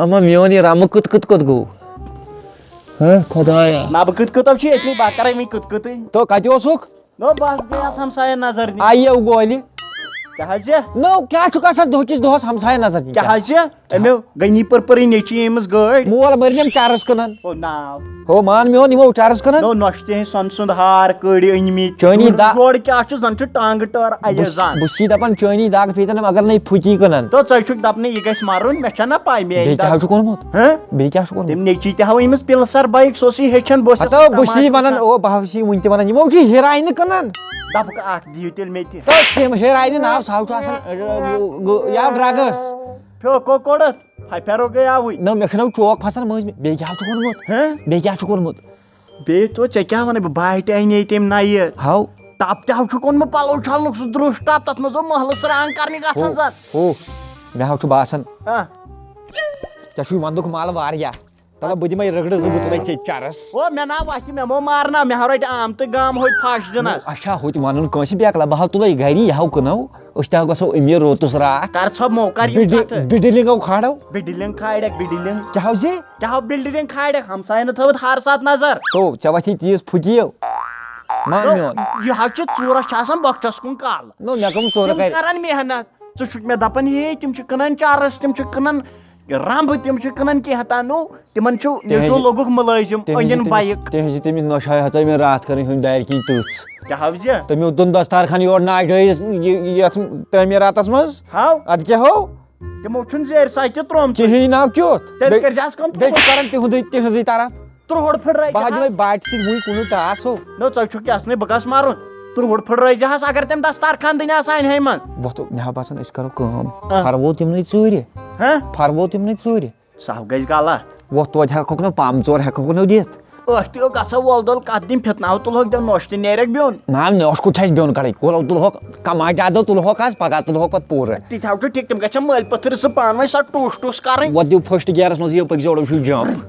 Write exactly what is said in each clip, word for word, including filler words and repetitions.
اما میون یہِ رمہٕ کٕت کٕت کوٚت گوٚو؟ ہہ خۄدایا۔ نہ، بہٕ کٕت کٕتو چھُ ییٚتنٕے، بہٕ کرے وۄنۍ کٕت کٕتٕے۔ تو کتہِ اوسُکھ؟ نو، بس گٔیس ہمساین نظر دِنہِ۔ آیہِ یہِ گولہِ۔ کیٛاہ حظ یہِ؟ نو، کیٛاہ چھُکھ آسان دۄہ کِس دۄہس ہمساین نظر دِنہِ؟ کیٛاہ حظ یہِ؟ أمۍ گٔے نی پٔر پٔرٕے نیٚچی أمِس گٲڑۍ۔ مول مٔرۍ نٮ۪م چرس کٕنان۔ او ناو۔ ہو مان میون، یِمو چرس کٕنان۔ نو نۄشہِ تہِ ہٕنٛدۍ سۄنہٕ سُنٛد ہار کٔڑۍ أنۍ مٕتۍ۔ چٲنی دا- روڈ کیٛاہ چھُ زن چھُ ٹانٛگہٕ ٹٲر بہٕ اَیہِ چھُس- زن۔ بہٕ چھُس یی دپان چٲنی دگ پیٚیہِ تَنہٕ مگر نَے پھُکی کٕنان۔ تو ژٕ چھُکھ دپنٕے یہِ گژھِ مرُن، مےٚ چھےٚ نہ پاے مےٚ بیٚیہِ کیٛاہ چھُکھ اوٚنمُت؟ ہہ؟ بیٚیہِ کیٛاہ چھُکھ اوٚنمُت؟ تٔمۍ نیٚچی تہِ ہاو أمِس پلسر بایک، سُہ اوس یہِ ہیٚچھان، بہٕ اوسُس ہتو بہٕ چھُس یی تماشہٕ ونان، وٕچھان۔ او بہٕ ہاو چھُس یی وُنہِ تہِ ونان، یِمو چھِ ہیٖراینہٕ کٕنان۔ دپہٕ اکھ دِیِو تیٚلہِ مےٚ تہِ۔ تو تِم ہیٖراینہٕ ناو سُہ ہاو چھُ آسان، ٲ، ٲ، یا ڈرگس۔ پھیو کوکوڑت۔ ہاے پھیرو گٔیاوٕے۔ نہ، مےٚ چھُنہٕ چوک پھسان مٔنٛزۍ۔ بیٚیہِ کیٛاہ چھُکھ اوٚنمُت؟ ہہ؟ بیٚیہِ کیٛاہ چھُکھ اوٚنمُت؟ بیٚیہِ تو ژےٚ کیٛاہ وَنَے بہٕ؟ باٹہِ اَنے تٔمۍ نَیہِ۔ ہاو۔ ٹَپ تہِ ہاو چھُکھ اوٚنمُت، پَلو چھَلنُک سُہ درٛوٚس ٹَپ، تَتھ منٛز اوس مَحلہٕ سرٛان کَرنہِ گژھان ہو، زَن۔ ہو، مےٚ ہاو چھُ باسان۔ ہہ۔ ژےٚ چھُے وَندُک مَل واریاہ۔ تَلہ بہٕ دِمَے رٕگڑٕ زٕ، بہٕ تُلَے ژےٚ چَرَس۔ او، مےٚ نا وَتھِ، مےٚ مو مارنا، مےٚ ہاو رَٹہِ آمتہٕ گام ہوٚتہِ پھَش دِنَس۔ اچھا، ہوٚتہِ وَنُن کٲنٛسہِ بیکلا، بہٕ ہاو تُلَے گَری، یہِ ہاو کٕنَو۔ أسۍ تہِ ہا گژھو أمیٖر روتُس راتھ۔ کر ژھۄپ مو، کر یِم بِڈِ-، کتھٕ۔ بِڈِلِنٛگ او کھاڑو۔ بِڈِلِنٛگ کھاڑٮ۪کھ، بِڈِلِنٛگ۔ کیٛاہ حظ یہِ؟ کیٛاہ ہو بِلڈِنٛگ کھاڑٮ۪کھ؟ ہمساین تھٲوٕتھ ہر ساتہٕ نظر۔ تو، ژےٚ وۄتھی تیٖژ پھُکیٖو۔ مان نو، میون۔ یہِ حظ چھُ ژوٗرس چھِ آسان بۄکچس کُن کالہٕ۔ نو، مےٚ کٕم ژوٗرٕ تِم کرِ؟ کرن محنت۔ ژٕ چھُکھ مےٚ دپان، ہے، تِم چھِ کٕنان چرس، تِم چھِ کٕنان رمبہٕ، تِم چھِ کٕنان کینٛہہ تانو۔ تِمن چھُ، تِہنٛزِ، نیٚچو لوٚگُکھ مُلٲزِم، تِہنٛزِ أنِن تٔمِس، بایِک۔ تِہنٛزِ تٔمِس نۄشہِ ہٲے ہیژے مےٚ راتھ کٔرٕنۍ ہُمہِ دارِ کِنۍ تٕژھ۔ کیٛاہ حافظہِ؟ تٔمۍ اوٚن دستار خان یورٕ ناٹہِ ہٲیِس یہِ، یہِ، یتھ تعمیٖراتس منٛز۔ ہاو۔ ادٕ کیٛاہ ہو؟ تِمو چھُنہٕ زیرِ ساے تہِ ترٛومتُے۔ کِہیٖنۍ ناو کیُتھ۔ تیٚلہِ بیٚیہِ، کٔرۍ زِہَس کٲم، بیٚیہِ ترٛوہُر۔ کرن تِہُنٛدُے، تِہنٛزٕے طرف۔ ترٛوہُر پھٕٹرٲے بہٕ ہا زِہَس۔ دِمے باٹہِ سۭتۍ وُنہِ کُنُے ٹاس ہو۔ نو، ژٕ چھُکھ یژھنٕے بہٕ گژھٕ مرُن۔ ترٛوہُر پھٕٹرٲے زِہَس، اگر تٔمۍ دستار خان دِنہِ آسہٕ انہِ ہے منٛز۔ وۄتھو، مےٚ ہا باسان أسۍ کرو کٲم۔ آ۔ پھروو تِمنٕے ژوٗرِ۔ ہہ؟ پھروو تِمنٕے ژوٗرِ۔ سُہ ہا گژھِ غلط۔ وۄتھ توتہِ ہٮ۪کہوکھ نہٕ پمب ژور ہٮ۪کہوکھ نہٕ دِتھ۔ أتھۍ تہِ گژھو وۄل دۄل کتھ دِنۍ فِتناو تُلہوکھ دٮ۪و نۄش تہِ نیرٮ۪کھ بیوٚن۔ نہ، نۄش کوٚت چھِ اَسہِ بیوٚن کڑٕنۍ؟ وۄل تُلہوکھ کماے جادو تُلہوکھ آز، پگاہ تُلہوکھ پتہٕ پوٗرٕ۔ تہِ تھاو ژٕ ٹھیک، تِم گژھن مٲلۍ پٔتھٕر زٕ پانہٕ ؤنۍ سۄ ٹُس ٹُس کرٕنۍ۔ وۄتھ دِیِو فٔسٹ گیرس منٛز یِیِو پٔکۍ زیو ڈوشو جمپ۔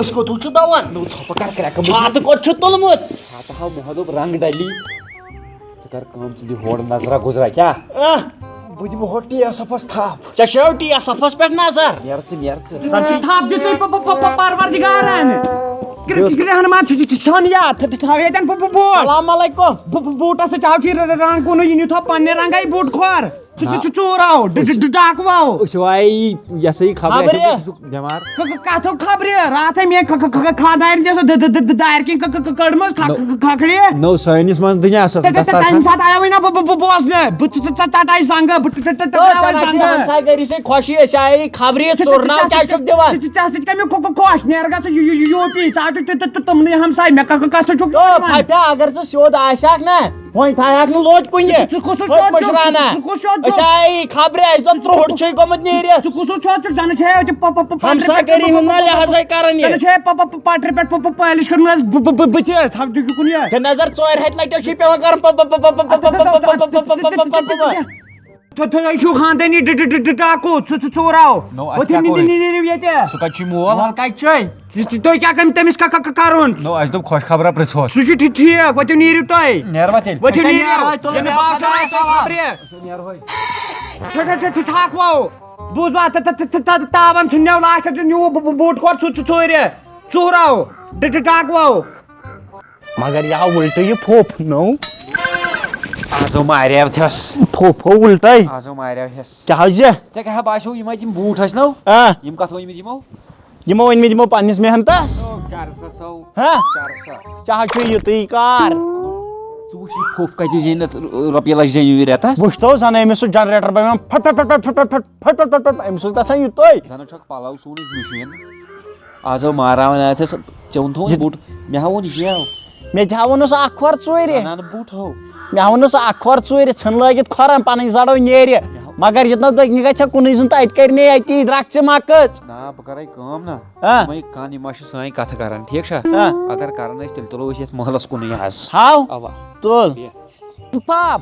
أسۍ کوٚت چھُ دوان؟ نو ژھۄپہٕ کر کرٛٮ۪کہٕ۔ چھاتہٕ کوٚت چھُ تُلمُت؟ چھاتہٕ ہاو مہدُب رنگ ڈلی۔ ژٕ کر کٲم، ژٕ دِ ہورٕ نظرا گُزرا کیٛاہ؟ آہ۔ بہٕ دِمہٕ ہورٕ ٹی ایس ایفس تھپھ۔ ژےٚ چھےٚ ٹی ایس ایفس پٮ۪ٹھ نظر؟ نیر ژٕ، نیر ژٕ۔ زن چھُ تھپھ دِژٕے پ-، پ-، پ-، پ-، پروردگارن۔ کرٛ-، کرٛ-، کرٛ-، ہنمان چھُ، چھُ، چھُ، چھُنہٕ یاد۔ تھَ-، تھَ-، تھاو ییٚتٮ۪ن بہٕ، بہٕ، بوٹ۔ السلام علیکم۔ بہٕ، بہٕ، بوٹس سۭتۍ چھاو چھی ر-، ر-، رنگ کُنُے، یہِ نیوٗ تھاو پننہِ رنگے بوٹ کھۄر۔ ژٕ، ژٕ، ژٕ ژوٗر آو، ڈ-، ڈ-، ڈ-، ڈاکہٕ واو۔ أسۍ وایے یہِ ہسا یہِ خبرِ۔ خبرِ؟ ژٕ چھُکھ بٮ۪مار۔ ک-، ک-، کتھو خبرِ؟ راتھے مےٚ ک-، ک-، ک-، خانٛدارٮ۪ن تہِ سُہ د-، د-، د-، د-، دارِ کِنۍ ک-، ک-، ک-، کٔڑمٕژ کھ-، نو۔ ک-، ک-، کھکھرِ۔ نو، سٲنِس منٛز دُنیاہس تہٕ، تہٕ، تہٕ دسترخوان۔ تَمہِ ساتہٕ آیاوٕے نہ بہٕ، بہٕ، بہٕ، بہٕ بوزنہٕ۔ بہٕ ژٕ، ژٕ، ژٕ ژٹے زنٛگہٕ، بہٕ ژٕ، ژٕ، ژٕ ژٕ ژٹاوے ژٹے زنٛگہٕ۔ ہمسایہِ گٔری سۭتۍ خۄشی، أسۍ آیے خبرِ ژٕ، ژٕ، ژوٚر ژٕ، ناو ژٕ، کیٛازِ ژٕ، چھُکھ دِوان؟ ژٕ، ژٕ، ژٕ، ژٕ کَمیُک خۄ-، خۄ-، خۄش؟ نیر گژھ ژٕ یوٗ-، یوٗ-، یوٗ-، یوٗ پی، ژٕ ہا چھُکھ تہِ، تہِ، تہِ، تِمنٕے ہمسایہِ، مےٚ کَ-، کَ-، کَس سۭتۍ چھُکھ ژٕ تو وَنان؟ پھپھیا، اگر ژٕ سیوٚد آسہِ ہاکھ نا، وۄنۍ تھایہِ ہاکھ نہٕ لوٚت کُنہِ۔ ژٕ، ژٕ کُس ہیوٗ پٲٹھۍ سیوٚد چھُکھ؟ مُشرانا۔ ژٕ کُس ہیوٚد أسۍ چھُکھ؟ آیے خبرِ، اَسہِ دوٚپ ترٛوہُر چھُے گوٚمُت نیٖرِتھ۔ ژٕ کُس ہیوٗ سیوٚد چھُکھ؟ زَنہٕ چھے أتہِ پ-، پ-، پ-، پٹرِ ہمسایہِ پٮ۪ٹھ گٔری ہُنٛد نا لحاظے کران یہِ۔ زَنہٕ چھے پ-، پ-، پ-، پٹرِ پٮ۪ٹھ پ-، پ-، پٲلِش کٔرمٕژ ب-، ب-، ب-، بٕتھِ۔ تھَو ڈِگہِ کُن یہِ۔ ہے نظر، ژورِ ہَتہِ لَٹہِ چھُے پٮ۪وان کرُن پ-، پ-، پ-، تُہۍ، تُہۍ چھِو خاندٲنی ڈ-، ڈ-، ڈ-، ڈ-، ڈاکو۔ نو، اَسہِ ؤتھِو، کیٛاہ کوٚر؟ نیٖرِو، نیٖرِو ییٚتہِ۔ سُہ کَتہِ چھُے مول؟ مول کَتہِ چھُے؟ تُہۍ، تُہۍ کیٛاہ کَمہِ، تٔمِس کا-، کا-، کا-، کَرُن؟ نو، اَسہِ دوٚپ خۄش خبرا پرٛژھوس۔ سُہ چھُ ٹھیٖک، ٹھیٖک، ؤتھِو نیٖرِو تُہۍ۔ نیروا تیٚلہِ؟ ؤتھِو اچھا، نیٖرِو۔ نیرو، تُلِو ییٚلہِ مےٚ باسان باسان آسہِ خبرِ۔ أسۍ نیرو ہے۔ ٹھِ-، ٹھِ-، ٹھِ-، ٹھِ-، ٹھاکہٕ واو۔ بوٗزوا؟ تہٕ، تہٕ، تہٕ، تہٕ، تہٕ تاوان چھُ نیو لاسٹَس چھُ نیوٗ بہٕ، بہٕ، بوٗٹ کھۄر ژٕ، ژٕ ژوٗرِ۔ ژوٗر آو۔ ٹھِ-، ٹھِ-، ٹھاکہٕ واو۔ مگر یہِ آو اُلٹہٕ یہِ پھوٚپ، نو۔ آز آو ماریو تھس۔ پھوٚپ ہو اُلٹے۔ آز آو ماریو ہس۔ کیٛاہ حظ یہِ؟ ژےٚ کیٛاہ باسیو یِمے تِم بوٗٹھ ٲسۍ نو؟ آ۔ یِم کتھ ؤنۍ مٕتۍ یِمو؟ یِمو ؤنۍ مٕتۍ یِمو پننِس محنتس۔ او، چرسس او۔ ہا؟ چرسس۔ ژےٚ حظ چھُے یُتُے کار۔ ژٕ وٕچھ یہِ پھوٚپ کتہِ زینتھ رۄپیہِ لچھ زینہِ وِ رٮ۪تس؟ وٕچھ تو زن أمِس سُہ جنریٹر بنان پھٹ پھٹ پھٹ پھٹ پھٹ پھٹ پھٹ پھٹ پھٹ پھٹ أمِس اوس گژھان یُتُے۔ زن چھکھ پلو سوٗنٕچ مِشیٖن۔ آز آو ماراوان اتھس، ژےٚ ووٚنتھو وۄنۍ یہِ بوٗٹ؟ مےٚ ہا ووٚن یہِ ہا۔ مےٚ تہِ ہا ووٚنُس اکھ کھۄر ژوٗرِ۔ زنانہٕ بوٗٹ ہو۔ مےٚ ہا ووٚنُس اکھ کھۄر ژوٗرِ، ژھٕن لٲگِتھ کھۄرن پنٕنۍ زڑو نیرِ۔ مےٚ ہا۔ مگر یوٚتنس بہٕ نہٕ گژھِ ہا کُنُے زوٚن تہٕ اتہِ کرِ مےٚ اتی درکھ ژٕ ما کٔژ۔ نا، بہٕ کرے کٲم نا۔ ہاں۔ یِمے کن یِم ما چھِ سٲنۍ کتھٕ کران، ٹھیٖک چھا؟ ہاں۔ اگر کران ٲسۍ، تیٚلہِ تُلو أسۍ یتھ محلس کُنُے آز۔ ہاو۔ اوا۔ تُل۔ بیٚہہ۔ پاپ۔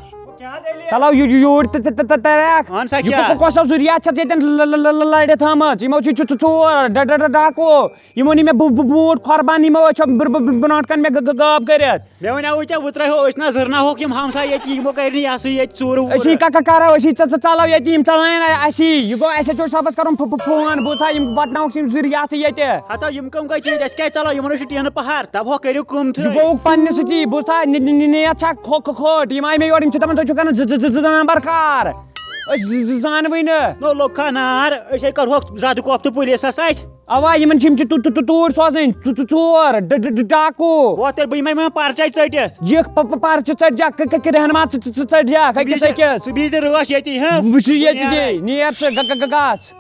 چلو یہِ یہِ یوٗرۍ تہٕ تہٕ تہٕ تہٕ تَریکھ۔ اہن سا یہِ کیٛاہ؟ کۄ- کۄ- کۄس اَکھ ضروٗریات چھَتھ ییٚتٮ۪ن ل- ل- ل- ل- لَڑِ تھٲومٕژ؟ یِمو چھِ ژٕ ژٕ ژور ڈ- ڈ- ڈ- ڈاکوٗ۔ یِمو نی مےٚ بوٗ- بوٗ- بوٗٹھ قۄربان، یِمو أسۍ چھِ بر- بر- بر- برونٛٹھ کَنہِ مےٚ گٲ- گٲ- گٲب کٔرِتھ۔ مےٚ وَنیٛاوُے ژےٚ، وٕترٲیہو أسۍ نہ زٕرناوہوکھ یِم ہمساے ییٚتہِ، یِمو کَرِ نہٕ یہِ ہسا ییٚتہِ ژوٗرٕ ووٗرٕ۔ أسۍ کَ- کَ- کَرو، أسۍ ژٕ- ژٕ ژَلو ییٚتہِ، یِم ژَلنَے نہٕ اَسی۔ یہِ گوٚو اَسہِ ایچ او صٲبَس کَرُن فو- فو- فون، بوٗزتھا، یِم وَٹناوُکھ یِم زِر یہِ ہسا ییٚتہِ۔ ہتا یِم کَم گٔے چیٖز، اَسہِ کیٛازِ ژَلو؟ یِمَن حظ چھُ ٹیٖنہٕ پہر، دَپہوکھ کٔرِو کٲم تھٲے۔ یہِ گوٚوُکھ پنٛنہِ سۭتی، بوٗزتھا، نِ- نِ- نِ- نیت چھا کھو- کھو- کھوٚٹ؟ یِم آیہِ مےٚ یورٕ، یِم چھِ دَپان تُہۍ چھِو کَران زٕ زٕ زٕ زٕ نمبر کار۔ أسۍ زٕ- زٕ زانوٕے نہٕ۔ نو لوٚگ کھا نار، أسۍ ہے کَرہوکھ زیادٕ کوفتہٕ پُلیٖسَس اَتھِ۔ اَوا، یِمَن چھِ، یِم چھِ تو- تو- تو- توٗرۍ سوزٕنۍ، ژٕ- ژٕ- ژور ڈ- ڈ- ڈ- ڈاکوٗ۔ وۄتھ تیٚلہِ بہٕ یِمَے یِمَن پرچَے ژٔٹِتھ۔ یِکھ پ- پ- پرچہِ ژٔٹۍ زِ، ک- ک- ک- رہنما ژٕ- ژٕ- ژٕ ژٔٹۍ زِ، ژٕ أکِس بیٚہہ زِ- أکِس۔ ژٕ بیٚہہ زِ رٲچھ ییٚتی، ہہ؟ بہٕ چھُس ییٚتہِ نیران۔ دِی، نیر ژٕ، گ- گ- گ- گژھ۔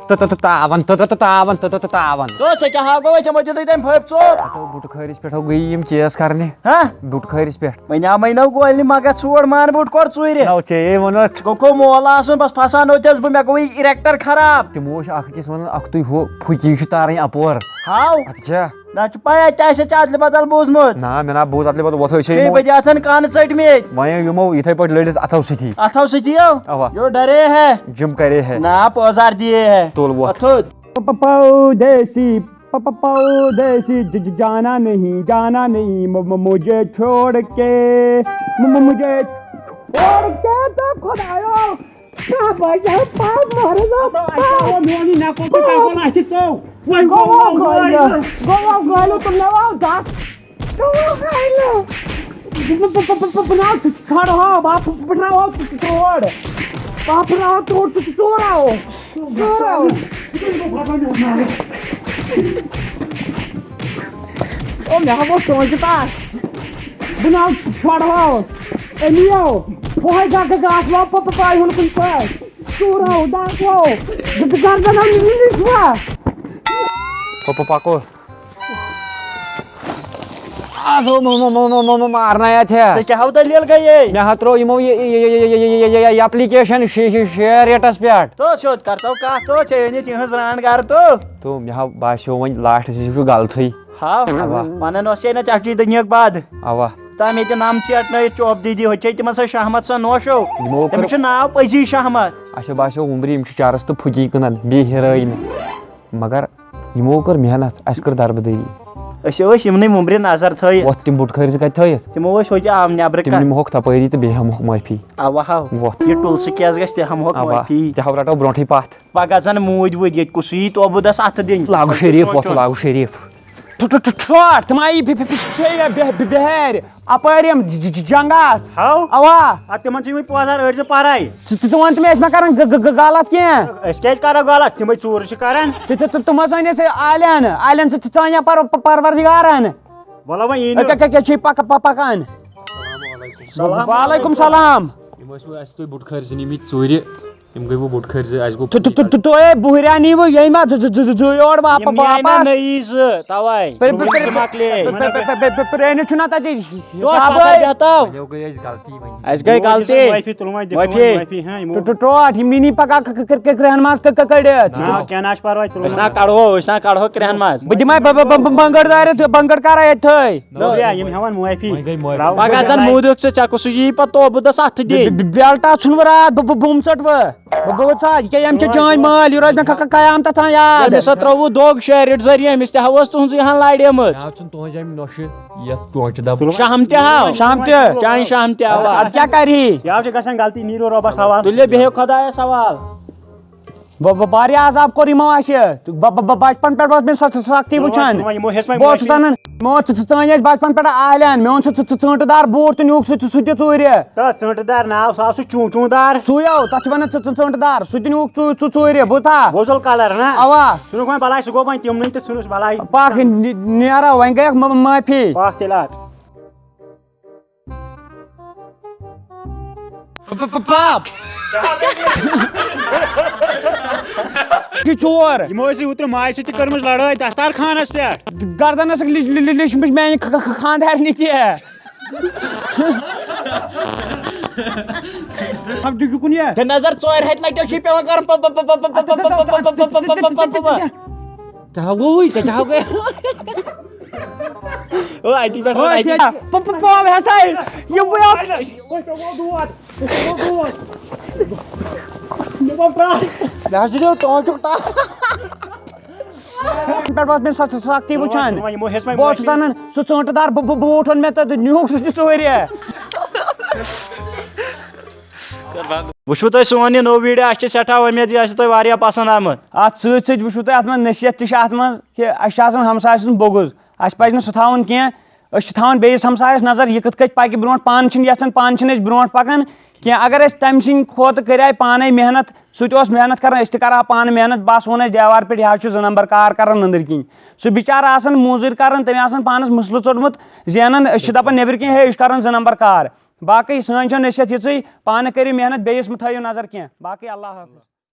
تہٕ تہٕ تہٕ تاوَن، تہٕ تہٕ تہٕ تاوَن، تہٕ تہٕ تہٕ تاوَن۔ تو ژےٚ کیٛاہ ہاو گوٚوُے؟ ژےٚ ما دیُتُے تٔمۍ پھٔپۍ ژوٚپ؟ ہتو بُٹہٕ خٲرِس پٮ۪ٹھ ہو گٔیے یِم چیٖز کرنہِ۔ ہہ؟ بُٹہٕ خٲرِس پٮ۪ٹھ۔ وۄنۍ آو وۄنۍ نو گولہِ مگر ژور مان بُٹہٕ کور ژوٗرِ۔ نو ژےٚ یے ووٚنُتھ۔ گوٚو گوٚو مول آسُن، بس پھسان اوس ژےٚ، بہٕ مےٚ گوٚوُے اِریکٹر خراب۔ تِمو اوس اکھ أکِس ونان، اکھتُے ہُہ پھُکی چھِ تارٕنۍ اپور۔ ہاو۔ اتھ چھا؟ نہ چھُ پَے، اَتہِ آسہِ ژےٚ اَدلہِ بدل بوٗزمُت۔ نہ، مےٚ نہ بوٗز اَدلہِ بدل، وۄتھ أسۍ ہے ژےٚ یِمو، بٔدۍ اَتھن کانہٕ ژٔٹمٕتۍ۔ وۄنۍ یِمو یِتھَے پٲٹھۍ لٔڑِتھ اَتھو سۭتی۔ اَتھو سۭتی یو؟ اَوا۔ یو ڈرے ہے۔ جِم کرے ہے۔ نہ، پٲزار دیے ہے۔ تُل وۄتھ۔ وۄتھ تھوٚد۔ پ- پ- پودیسی، پ- پ- پودیسی، ج- ج- جانا نہیں، جانا نہیں، م- م- مجھے چھوڑ کے، م- م- مجھے چھوڑ کے تو خدایا۔ کانٛہہ بچاو پاو مہرازا۔ ہتو، اَسہِ آو میونٕے نقل تہٕ ٹکل، اَسہِ ژوٚو۔ وۄنۍ گوٚو گوٚو وۄنۍ گوٚو گٲلۍ۔ گوٚو۔ گوٚو وۄنۍ گٲلۍ تہٕ مےٚ وَل گس۔ گوٚو وۄنۍ گٲلۍ۔ بہٕ، بہٕ، بہٕ، بہٕ، بہٕ، بہٕ ناو ژٕ ژھانٛڈہو، بہٕ ہا پھٕٹراوہو ژٕ ترٛوڑ۔ بہٕ ہا پھٕٹراوہو ترٛوڑ، ژٕ، ژٕ ژوراو۔ ژوراو۔ او، مےٚ ہا گوٚو سونٛچِتھ تَس۔ بہٕ ناو ژٕ ژھانٛڈہو۔ أمیو، ہۄہَے گا-، گا-، گاسہٕ وَو پَتہٕ پَے ہُنٛد کُنہِ پٲٹھۍ۔ ژوٗرو، ڈاکو، گ-، گ-، گردَنو نِش وَ۔ پَپہٕ پَکو۔ آز ہو مو-، مو-، مو-، مو-، مو-، مو-، مارنا یَتھ ہے۔ ژےٚ کیٛاہ ہو دٔلیٖل گٔیے؟ مےٚ ہا ترٛوو یِمو یہِ، یہِ، یہِ application شی-، شی-، share ریٹَس پٮ۪ٹھ۔ تو سیوٚد کر تو کَتھ تو، ژےٚ أنِتھ یِہٕنٛز رانٛڈ گَرٕ تو۔ تو مےٚ ہا باسیو وۄنۍ لاسٹَس یہِ چھُ غلطٕے۔ ہاو۔ اَوا۔ وَنان اوس ہے نہ ژےٚ چھُے دُنیاہُک بَد۔ اَوا۔ تام ییٚتہِ نَم ژیٹنٲیِتھ چوب دیٖدی، ہُتہِ چھے تِمن سۄ شہمت سۄ نوشو۔ یِمو کٔر أمِس چھُ ناو پٔزی شہمت۔ اَسہِ باسیو وُمبرِ یِم چھِ چرس تہٕ پھُکی کٕنان، بیٚیہِ ہیرٲیِن۔ مگر یِمو کٔر محنت، اَسہِ کٔر دربٕدٔری۔ أسۍ ٲسۍ یِمنٕے وُمبرِ نظر تھٲیِتھ۔ وۄتھ تِم بُٹہٕ خٲرۍ زٕ کَتہِ تھٲیِتھ؟ تِمو ٲسۍ ہُتہِ آو نٮ۪برٕ تِم کَتھ۔ نِمہوکھ تَپٲری تہٕ بیٚیہِ ہٮ۪مہوکھ معٲفی۔ اَوا ہاو۔ وۄتھ۔ یہِ ٹُل سُہ کیٛاہ گژھِ تہِ ہٮ۪مہوکھ اَوا۔ معٲفی۔ تہِ ہاو رَٹو برونٛٹھٕے پَتھ۔ پَگاہ زَن موٗدۍ وٲدۍ ییٚتہِ کُسُے یی توبہٕ دَس اَتھٕ دِنۍ۔ لاگو شریٖف وۄتھ، لاگو شریٖف۔ ٹھُ-، ٹھُ-، ٹھُ-، ٹھۄٹھ، تِم آیی بِ-، بِ-، بِ-، بِ-، بِہٲرۍ، اَپٲرۍ یِم ج-، ج-، ج-، جنٛگہٕ آسہٕ۔ ہاو؟ اَوا۔ اَدٕ تِمن چھِ یِمَے پوزار أڑۍ زٕ پَرَے۔ ژٕ، ژٕ، ژٕ وَن تہٕ مےٚ، أسۍ ما کَران غ-، غ-، غ-، غلط کینٛہہ؟ أسۍ کیٛازِ کَرو غلط؟ تِمَے ژوٗرٕ چھِ کَران۔ ژٕ، ژٕ، ژٕ، ژٕ ما سٲنِس عالین، عالین ژٕ، ژٕ، ژٕ ژٲنۍ یَپارٕ پ-، پروردگارن۔ وَلہٕ وۄنۍ یی نہٕ۔ کیٛاہ، کیٛاہ، کیٛاہ چھِ یہِ پَکان، پَ-، پَکان؟ السلام علیکم۔ وعلیکم السلام۔ یِم ٲسۍ وۄنۍ اَسہِ تُہۍ بُٹہٕ خٲرۍ زٕ نِمٕتۍ ژوٗرِ۔ تِم گٔے وۄنۍ بُٹہٕ خٲرۍ زٕ، اَسہِ گوٚو تہٕ، تہٕ، تہٕ، تہٕ تُہۍ بُہریانی وۄنۍ ییٚمہِ ما زٕ، زٕ، زٕ، زٕ، زٕ یور واپس، یِم نیرِ نہ واپس۔ نٔیی زٕ، تَوَے۔ پرٛ-، پرٛ-، تِم پرٛ-، مۄکلے۔ پرٛ-، پرٛ-، پرٛ-، پرٛ-، پرٛ-، پرٛٲنِس چھُنہ تَتہِ یہِ یور حسابٕے۔ پَتھر بیٚہتو۔ وۄنۍ گٔے اَسہِ غلطی وۄنۍ۔ اَسہِ گٔے غلطی۔ معٲفی تُلُن وۄنۍ، دِمو معٲفی۔ وۄنۍ معٲفی، ہاں، یِمو۔ ٹُ-، ٹُ-، ٹوٹھ، یِم نی نی پَکان ک-، ک-، ک-، کرٛہَن منٛز ک-، ک-، کٔڑِتھ۔ نہ، کینٛہہ نہ چھُ پَرواے، تُلُن أسۍ نہ وۄنۍ۔ کَڑہو، أسۍ نہ کَڑہو کرٛہَن منٛز۔ بہٕ دِمَے ب-، ب-، ب-، ب-، بَنٛگَر دارِ تہٕ بَنٛگَر کَرَے ییٚتہِ تھٲے۔ نو، یِم ہٮ۪وان معٲفی۔ وۄنۍ گٔے معٲفی۔ ترٛاو۔ پَگاہ زَن موٗدُک ژٕ، ژےٚ کُس یی پَتہٕ توبہٕ دَس اَتھٕ دِنۍ۔ بے-، بے-، بیلٹا ژھُن وۄنۍ راتھ، بہٕ، بہٕ، بہٕ، بہٕ مہٕ ژَٹہٕ وۄنۍ۔ بہٕ، بہٕ، بہٕ ژَٹہٕ، یہِ کیٛاہ، یِم چھِ چٲنۍ مٲلۍ، یہِ روزِ مےٚ ق-، ق-، قیامتَس تام یاد۔ أمِس ہا ترٛووُ دوٚگ شیرِٹ ذٔریعہٕ، أمِس تہِ ہا ٲس تُہٕنٛزٕے ہَن لَرِ ٲمٕژ۔ مےٚ ہا ژھُن تُہٕنٛزِ اَمہِ نۄشہِ یَتھ چونٛچہِ دَبہٕ۔ شہم تہِ ہاو۔ شہم تہِ۔ چانہِ شہم تہِ ہاو۔ اَدٕ کیٛاہ کَرِ؟ یہِ حظ چھِ گژھان غلطی، نیٖرِو رۄبَس حوالہٕ۔ تُلِو، بیٚہِو خۄدایَس حوالہٕ۔ ب-، ب-، واریاہ عذاب کوٚر یِمو اَسہِ۔ ب-، ب-، ب-، بچپن پٮ۪ٹھ اوس مےٚ سخ-، سختی وٕچھان۔ تُلُن وۄنۍ، یِمو ہیٚژ وۄنۍ بہٕ اوسُس معٲفی۔ اَنان، مےٚ اوس ژٕ، ژٕ، ژٲنۍ ٲسۍ بچپن پٮ۪ٹھ اہلٮ۪ن۔ مےٚ اوٚن سُہ ژٕ، ژٕ، ژٲنٛٹہٕ دار بوٗٹھ تہٕ نیوٗکھ سُہ تہِ، سُہ تہِ ژوٗرِ۔ تہٕ ژٲنٛٹہٕ دار ناو، سُہ آو سُہ چوٗ-، چوٗ دار۔ سُے آو، تَتھ چھِ وَنان ژٕ، ژٕ، ژٲنٛٹہٕ دار۔ سُہ تہِ نیوٗکھ ژٕ، ژٕ ژوٗرِ، بوٗزتھا؟ وۄزُل colour نا؟ اَوا۔ ژھٕنُکھ وۄنۍ بَلاے، سُہ گوٚو وۄنۍ تِمنٕے تہٕ ژھٕنُس بَلاے۔ پَکھ، نِ-، نیرو، وۄنۍ گٔیَکھ مٲ-، مٲفی۔ پَکھ تیٚلہِ اَژ۔ پ-، پ-، پ-، پاپ۔ یہِ چور۔ یِمو ٲسۍ اوترٕ ماجہِ سۭتۍ تہِ کٔرمٕژ لڑٲے دستار خانس پٮ۪ٹھ۔ گردنس لیچھ-، لیچھ-، لیچھمٕژ میانہِ خ-، خ-، خاندارنہِ تہِ۔ اب ڈُکہِ کُن یہِ۔ ہے نظر، ژورِ ہتہِ لٹہِ چھُے پٮ۪وان کرُن۔ تہِ ہا گوٚوُے، تہِ ہا گوٚو۔ او اَتی پٮ۪ٹھ او، وَن، اَتی۔ اَتہِ پٮ۪ٹھ۔ پ-، پ-، پاو ہسا ہے، یِم بہٕ آو۔ مےٚ حظ چھِ دیُن تُہُنٛد چھُکھ ٹا-۔ پٮ۪ٹھ وَتھ مےٚ سخ-، سختی وٕچھان۔ وۄنۍ یِمو ہیٚژ وۄنۍ بہٕ اوسُس معٲفی۔ اَنان سُہ ژٲنٛٹہٕ دار بہٕ، بہٕ، بوٗٹھ اوٚن مےٚ تہٕ نیوٗکھ سُہ تہِ ژوٗرِ۔ وٕچھِو تُہۍ سون یہِ نوٚو video، اَسہِ چھِ سٮ۪ٹھاہ اُمید یہِ آسہِ تۄہہِ واریاہ پسنٛد آمُت۔ اَتھ سۭتۍ سۭتۍ وٕچھِو تُہۍ اَتھ منٛز نصیحت تہِ چھِ اَتھ منٛز کہِ اَسہِ چھِ آسان ہمسایہِ سُنٛد بوٚگُز، اَسہِ پَزِ نہٕ سُہ تھاوُن کینٛہہ۔ أسۍ چھِ تھاوان بیٚیِس ہمسایَس نظر، یہِ کِتھ کٔنۍ پَکہِ برونٛٹھ، پانہٕ چھِنہٕ یَژھان، پانہٕ چھِنہٕ أسۍ برونٛٹھ پَکان کینٛہہ۔ اگر أسۍ تَمہِ سٕنٛدِ کھۄتہٕ کَرِ ہا پانَے محنت، سُہ تہِ اوس محنت کَران، أسۍ تہِ کَرٕہاو پانہٕ محنت، بَس ووٚن اَسہِ دیوار پٮ۪ٹھ، یہِ حظ چھُ زٕ نمبر کار کَران نٔنٛدٕرۍ کِنۍ۔ سُہ بِچارٕ آسان موٚزوٗرۍ کَران، تٔمۍ آسان پانَس مٕسلہٕ ژوٚٹمُت، زینان، أسۍ چھِ دَپان نیٚبٕرۍ کِنۍ، ہے، أسۍ چھِ کَران زٕ نمبر کار۔ باقٕے سٲنۍ چھےٚ نصیحت یِژٕے، پانہٕ کٔرِو محنت، بیٚیِس مہٕ تھٲیِو نظر کینٛہہ۔ باقٕے اللہ حافظ۔